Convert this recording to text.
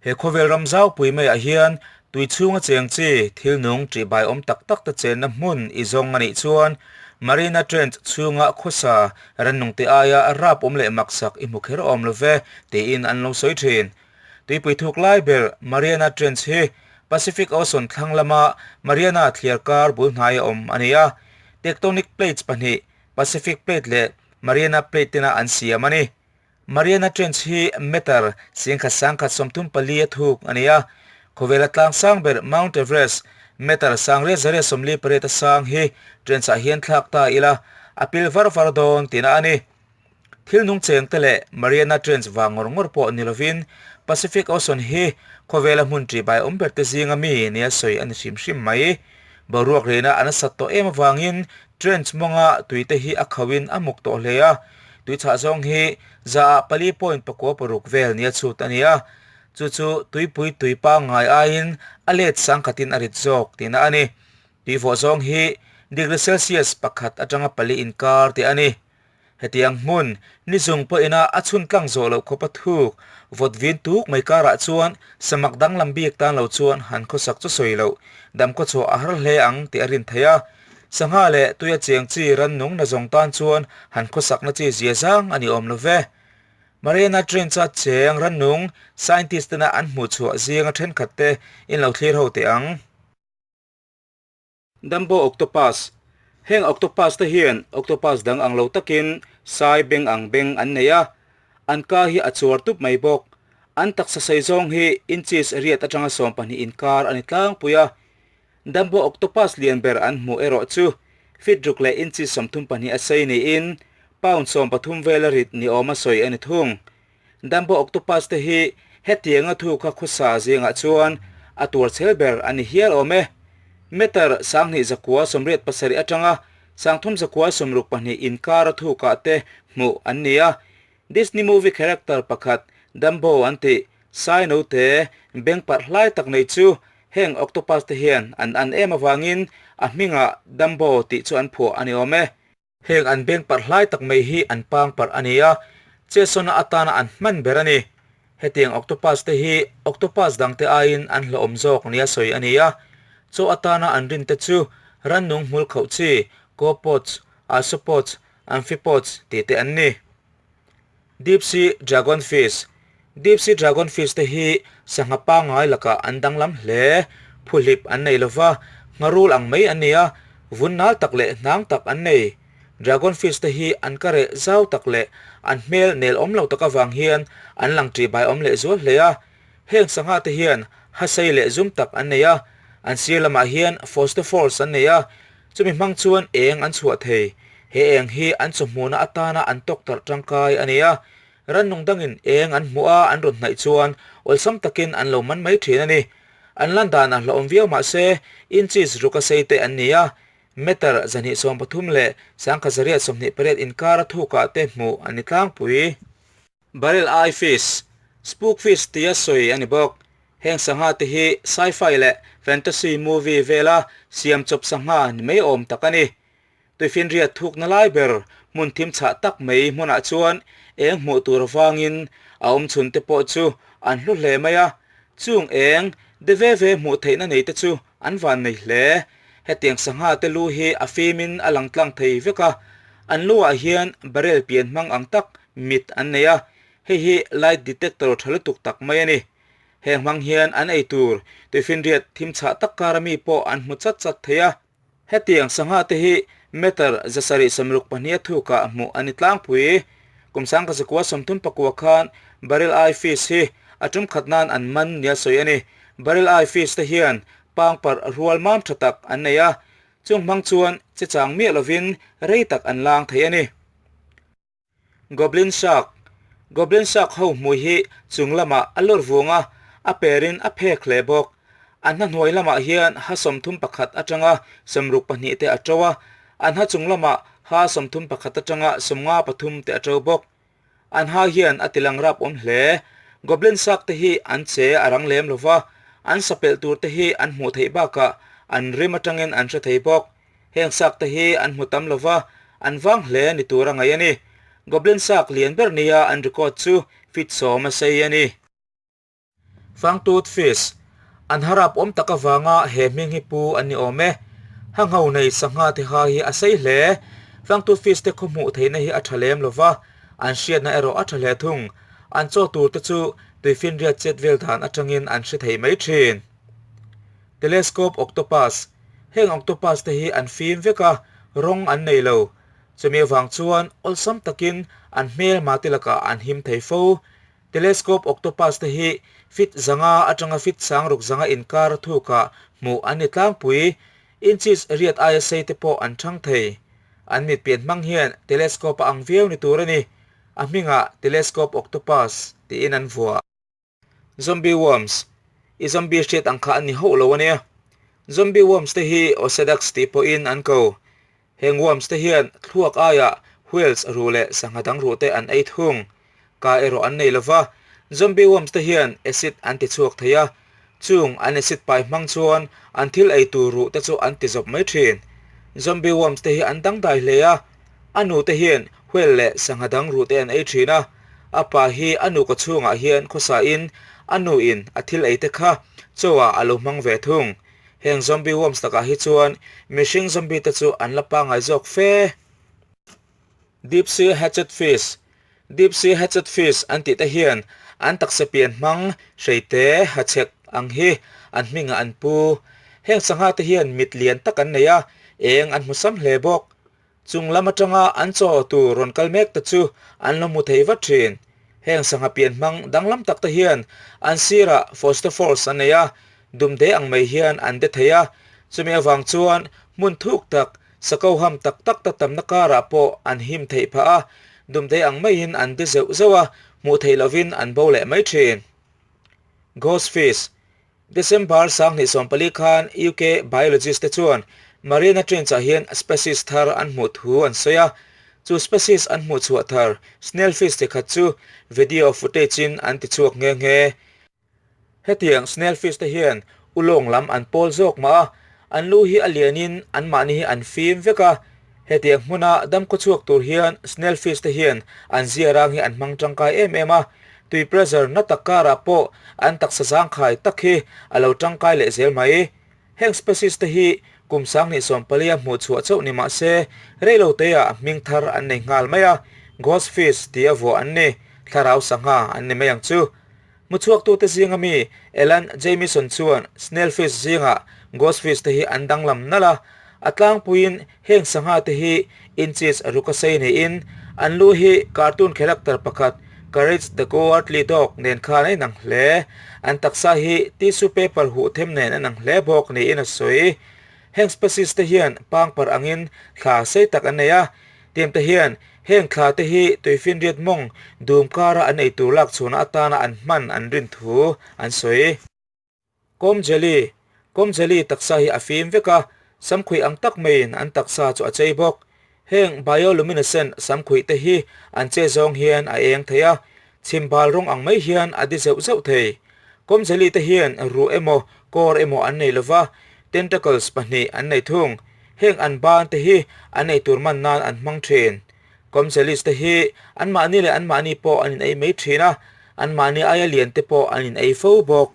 He khawvel ram zaupui maiah hian tui chhunga cheng chi thil nung ṭihbai awm tak tak te chenna hmun i zawng a nih chuan Mariana Trench chhunga khawsa rannungte aia rap awm leh maksak i hmu kher awm lo ve tiin an lo sawi ṭhin. Tuipui thuk lai ber Mariana Trench hi Pacific Ocean thlang lama Mariana thliarkar bul hnaia awm a ni a, tectonic plates pahnih Pacific Plate leh Mariana Plate tena an siam a ni. Mariana Trench hi meter 1134 a thuk a ni a, khawvela tlang sang ber Mount Everest meter 9848 a sang hi trench-ah hian thlak ta ila a pil var var dawn tihna a ni. Thil nung cheng te leh Mariana Trench vang ngawr ngawr pawh ni lovin Pacific Ocean hi khawvela hmun ṭihbai awm ber te zinga mi nia sawi a ni hrim hrim mai. Boruak rihna a nasat tawh em avangin trench mawnga tuite hi a khauhin a muk tawh hle a, tui chhah zawng hi zaah 4.6 vel nia chhut a ni a, chu chu tuipui tui pangngai aiin a let sangkhatin a rit zawk tihna a ni. Tui vawh zawng hi degree Celsius pakhat atanga pali inkar tih a ni. Hetiang hmun, ni zung pawhina a chhun tlang zawh loh khawpa thuk, vawt vin tuk mai karah chuan samak danglam bik tan lo chuan han khawsak chu sawi loh, dam khawchhuah a har hle ang tih a rin theih a. Sangha leh tuia cheng chi rannung na zawng tan chuan han khawsakna chi zia zang a ni awm lo ve. Mariana Trench-a cheng rannung scientist tena an hmuhchhuah zinga thenkhat te in lo thlir ho teh ang. Dumbo Octopus, Heng octopus te hian octopus dang ang lo takin sai beng ang beng an nei a, an ka hi a chuar tup mai bawk. An taksa sei zawng hi inches riat atanga 12 inkar a ni tlangpui a. Dumbo octopus lian ber an hmuh erawh chu feet ruk leh inches 34 a sei niin pound 13 vela rit ni awma sawi a ni thung. Dumbo octopus te hi hetianga thu kha khawsa zingah chuan a tuar chhel ber a ni hial awm e. Meter 2187 atanga 3362 inkar a thukah te hmuh an ni a. Disney movie character pakhat Dumbo an tih sai note beng parh hlai tak nei chu heng octopus te hian an an em avangin a hmingah Dumbo tih chu an phuah a ni awm e. Heng an beng parh hlai tak mai hi an pang parh a ni a, chesona atana an hman ber a ni. Hetiang octopus te hi octopus dangte aiin an hlauhawm zawk nia sawi a ni a, chaw atana an rin te chu rannung hmul khauh chi, copepods, isopods, amphipods tih te an ni. Deep sea dragon fish, Deep sea dragon fish te hi sangha pangngai lakah an danglam hle. Phuhlip an nei lova, ngharul ang mai an ni a, vun nal tak leh hnang tak an nei. Dragon fish te hi an ka reh zau tak leh an hmel nel awm lo tak avang hian an lang ṭihbai awm leh zual hle a. Heng sangha te hian hasei leh zum tak an nei a, an sir lamah hian phosphorus an nei a, Chumi hmang chuan eng an chhuah thei. He eng hi an chawhmuhna atana an tawktarh tangkai a ni a. Rannung dangin eng an hmuh a an rawn hnaih chuan awlsam takin an lo man mai thin a ni. An lan danah hlauhawm viau mah se inches ruk a sei te an ni a. Meter 230 leh 1128 inkar a thukah te hmuh an ni tlangpui. Barrel eye fish, spook fish tia sawi a ni bawk. Heng sangha te hi sci-fi leh fantasy movie vela siam chawp sangha ni mai awm tak a ni. Tuifinriat thukna lai ber hmun thim chhah tak mai hmunah chuan eng hmuh tur avangin a awm chhun te pawh chu an hlu hle mai a, chung eng de ve ve hmuh theihna nei te chu an van nei hle. Hetiang sangha te lu hi a fimin a lang tlang thei vek a, an lu ah hian barrel pian hmang ang tak mit an nei a, hei hi light detector tha lutuk tak mai a ni. Heng hmang hian an ei tur tuifinriat thim chhah tak kara mi pawh an hmu chat chat thei a. Hetiang sangha te hi meter 762 a thukah hmuh a ni tlangpui. Kum 1939 khan Barrel eye fish hi a tum khat nan an man nia sawi a ni. Barrel eye fish te hian pangparh rual mam tha tak an nei a, chung hmang chuan che chang miah lovin rei tak an lang thei a ni. Goblin Shark, Goblin Shark ho hmui hi chung lamah a lawr vung a, a perin a phek hle bawk. An hna hnuai lamah hian ha 31 atanga 62 te a to a, an ha chung lamah ha 31 atanga 53 te a to bawk. An ha hian a tilang rap awm hle. Goblin Shark te hi an che a rang lem lova, an sapelh tur te hi an hmuh theih bakah an rim atangin an hre thei bawk. Heng sak te hi an hmu tam lova, an vang hle ni tur a ngaih a ni. Goblin sak lian ber nia an record chu feet 10 a sei a ni. Fangtooth fish, An harap awm tak avanga he hming hi pu an ni awm e. Hangho nei sangha te ha hi a sei hle. Fangtooth fish te khaw hmuh theihna hi a tha lem lova, an hriatna erawh a tha hle thung. An chaw tur te chu tuifinriat chet vel dan atangin an hre thei mai thin. Telescope octopus, Heng octopus te hi an fim vek a, rawng an nei lo. Chumi avang chuan awlsam takin an hmelma te lakah an him thei fo. Telescope octopus te hi feet 500 atanga feet 600 inkar thukah hmuh an ni tlangpui. Inches riat aia sei te pawh an chhang thei. An mit pian hmang hian telescope a ang viau ni tur a ni. A hmingah telescope octopus tiin an vuah. Zombie worms, I zombie hriat ang kha an ni hauh lo a nia. Zombie worms te hi Osedax tih pawhin an ko. Heng worms te hian thluak aiah whales ruh leh sangha dang ruh te an ei thung. Ka erawh an nei lova, zombie worms te hian acid an ti chhuak thei a, chung an acid pai hmang chuan an thil ei tur ruh te chu an ti zawp mai thin. Zombie worms te hi an dangdai hle a, A nu te hian whale leh sangha dang ruh te an ei thin a, a pa hi a nuka chhungah hian khawsa in a nu in a thil ei te kha chaw ah a lo hmang ve thung. Heng zombie worms takah hi chuan mihring zombie te chu an la pangai zawk fe. Deep sea hatchet fish, Deep sea hatchet fish an tih te hian an taksa pian hmang hreite hachhek ang hi an hmingah an pu. Heng sangha te hian mit lian tak an nei a, eng an hmu sam hle bawk. Chung lam atanga an chaw tur rawn kal mek te chu an lo hmu thei vat thin. Heng sangha pian hmang danglam tak te hian an sirah phostophores an nei a, dumde ang mai hian an de thei a, chumi avang chuan hmun thuk tak, sako ham tak tak ta tamna karah pawh an him theih phah a, dumde ang maiin an de zeuh zeuh a, hmuh theih lovin an bo leh mai thin. Ghost fish. December 2014 khan UK biologist te chuan Mariana Trench ah hian species thar an hmuh thu an sawi a, chu species an hmuh chhuah thar snailfish te khat chu video footage in an ti chhuak nghe nghe. Hetiang snailfish te hian ulawng lam an pawl zawk mah a, an lu hi a lian in anmahni hi an fim vek a, hetiang hmuna damkhaw chhuak tur hian snailfish te hian an ziarang hi an hmang tangkai em em a, Tui pressure na tak karah pawh an taksa zangkhai tak hi a lo tangkai leh zel mai. Heng species te hi kum 2014 a hmuh chhuah chauh ni mah se, reilo teah hming thar an nei nghal mai a, ghost fish tia vuah an ni, thlarau sangha an ni mai ang chu. Hmuchhuaktute zinga mi Elan Jamieson chuan snailfish zingah ghost fish te hi an danglam nalh a, a tlangpuiin heng sangha te hi inches ruk a sei niin an lu hi cartoon character pakhat Courage the Cowardly Dog nen khan a inang hle. An taksa hi tissue paper huh them nen a inang hle bawk niin a sawi. Heng species te hian pangpar angin thla sei tak an nei a, Tiang te hian heng thla te hi tuifinriat mawng dum kara an eitur lak chhuahna atana an hman an rin thu an sawi. Kawm jelly, Kawm jelly taksa hi a fim vek a, samkhuih ang tak maiin an taksa chu a chei bawk. Heng bioluminescent samkhuih te hi an che zawng hian a eng thei a, chhimbal rawng ang mai hian a di zeuh zeuh thei. Kawm jelly te hian ruh emaw kawr emaw an nei lova, tentacles pahnih an nei thung. Heng an ban te hi an eitur man nan an hmang thin. Comcellis te hi anmahni leh anmahni pawh an in ei mai thin a, anmahni aia lian te pawh an in ei fo bawk.